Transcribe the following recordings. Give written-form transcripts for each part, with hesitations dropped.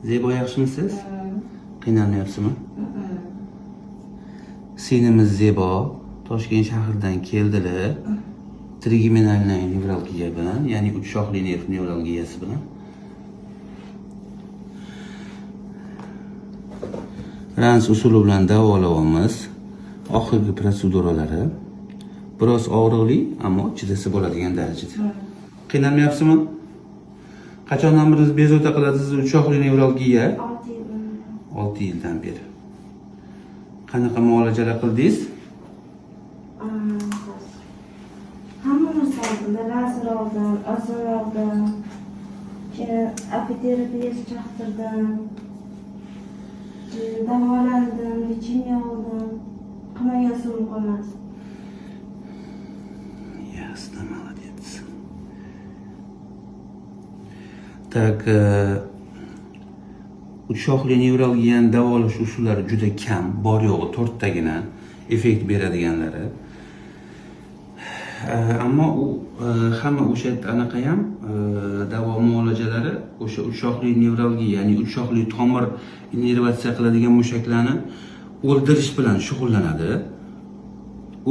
Zebo, yaxshimisiz? Qiynalmayapsizmi? Singlimiz Zebo Toshkent shahridan keldilar. Тригеминальный nevralgiya bilan, ya'ni uch shoxli nerv nevralgiyasi bilan. Rans usuli bilan davolayapmiz. Oxirgi protseduralari biroz og'riqli, ammo chidasa bo'ladigan darajada. Qiynalmayapsizmi? Qachondan beri bezovta qiladi sizni uch shoxli nevralgiya? 6 yil. 6 yildan beri. Qanaqa muolajalar qildingiz? Hamma narsa oldim. Lazer oldim, ozon oldim. Keyin apiterapiya chaqtirdim. Keyin davolandim, лечение oldim. Qilmagan sumim qolmadi. Ясно, молодец. Так, uch shoxli nevralgiyani davolash usullari juda kam, bor yo'g'i to'rttagina effekt beradiganlari. Ammo u hamma o'sha anaqa ham davo muolajalari o'sha uch shoxli nevralgiya, ya'ni uch shoxli tomir innervatsiya qiladigan mushaklarni o'ldirish bilan shug'ullanadi.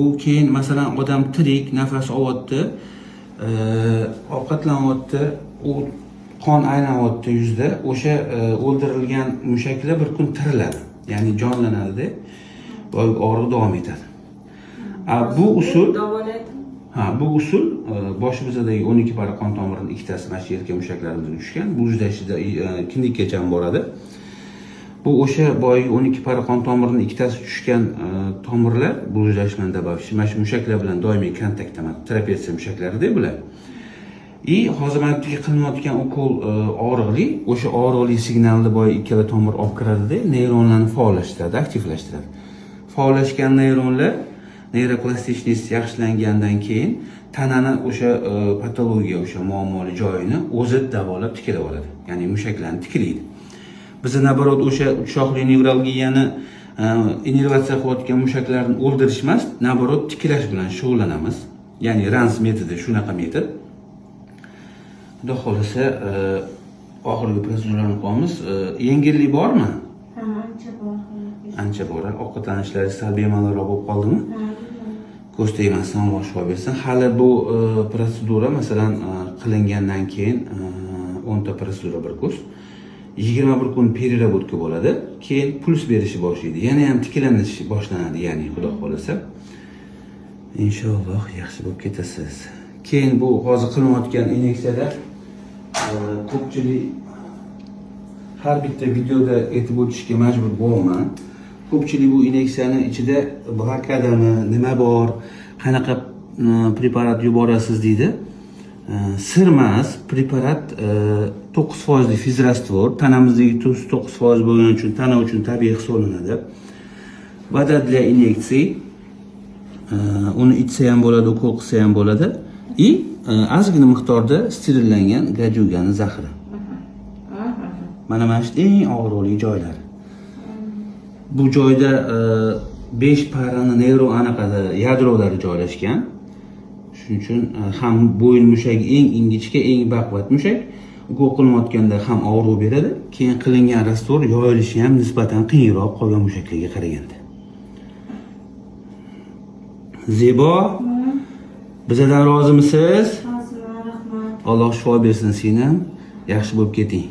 U keyin, masalan, odam tirik, nafas olyapti, ovqatlanyapti, u qon aylanyapti yuzda, o'sha o'ldirilgan mushaklar bir kun tiriladi, ya'ni jonlanadida va og'riq davom etadi. A bu usul Davolaydi. Ha, bu usul boshimizdagi 12 para qon tomirini ikkitasi mana shu yelka mushaklarimizga tushgan, bu juda kindikkacha ham boradi. Bu o'sha boyagi 12 para qon tomirini ikkitasi tushgan tomirlar блуждающий добавить mana shu mushaklar bilan doimiy kontaktda, mana trapetsiya mushaklarida bular. И hozir mana bu yerga qilinayotgan ukol og'riqli, o'sha og'riqli signalni boya ikkala tomir olib kiradida, neyronlarni faollashtiradi, aktivlashtiradi. Faollashgan neyronlar нейропластичность yaxshilangandan keyin tanani o'sha patologiya, o'sha muammoli joyini o'zi davolab tiklab oladi, ya'ni mushaklarni tiklaydi. Biza, наоборот, o'sha uch shoxli nevralgiyani innervatsiya qilayotgan mushaklarni o'ldirish emas, наоборот, tiklash bilan shug'ullanamiz, ya'ni Rans metodi shunaqa metod. Xudo xohlasa, oxirgi protsedurani qilyapmiz. Yengillik bormi? Ha, ancha bor. Ancha bor. Ovqatlanishlaringiz sal bemalolroq bo'lib qoldimi? Ha. Ko'z tegmasin, Alloh shifo bersin. Hali bu protsedura, masalan, qilingandan keyin 10 ta protsedura bir kurs, 21 kun переработка bo'ladi, keyin puls berishi boshlaydi, yana ham tiklanish boshlanadi, ya'ni xudo xohlasa, inshaalloh, yaxshi bo'lib ketasiz. Keyin bu hozir qilinayotgan inyeksiyada ko'pchilik, har bitta videoda aytib o'tishga majbur bo'laman, ko'pchilik bu inyeksiyani ichida blokadami, nima bor, qanaqa preparat yuborasiz deydi. Sir emas, preparat 9 foizli физраствор, tanamizdagi tuz 9% bo'lgani uchun tana uchun tabiiy hisoblanadi. Вода для инъекций, uni ichsa ham bo'ladi, ukol qilsa ham bo'ladi, и ozgina miqdorda sterillangan гадюка ni zahri. Mana shu eng og'riqli joylari. Bu joyda besh parani neyro anaqada yadrolari joylashgan. Shuning uchun ham bo'yin mushagi eng ingichka, eng baquvvat mushak. Ukol qilinayotganda ham og'riq beradi, keyin qilingan раствор yoyilishi ham nisbatan qiyinroq qolgan mushaklarga qaraganda. Zebo, bizadan rozimisiz? Roziman, rahmat. Alloh shifo bersin seni. Yaxshi bo'lib keting.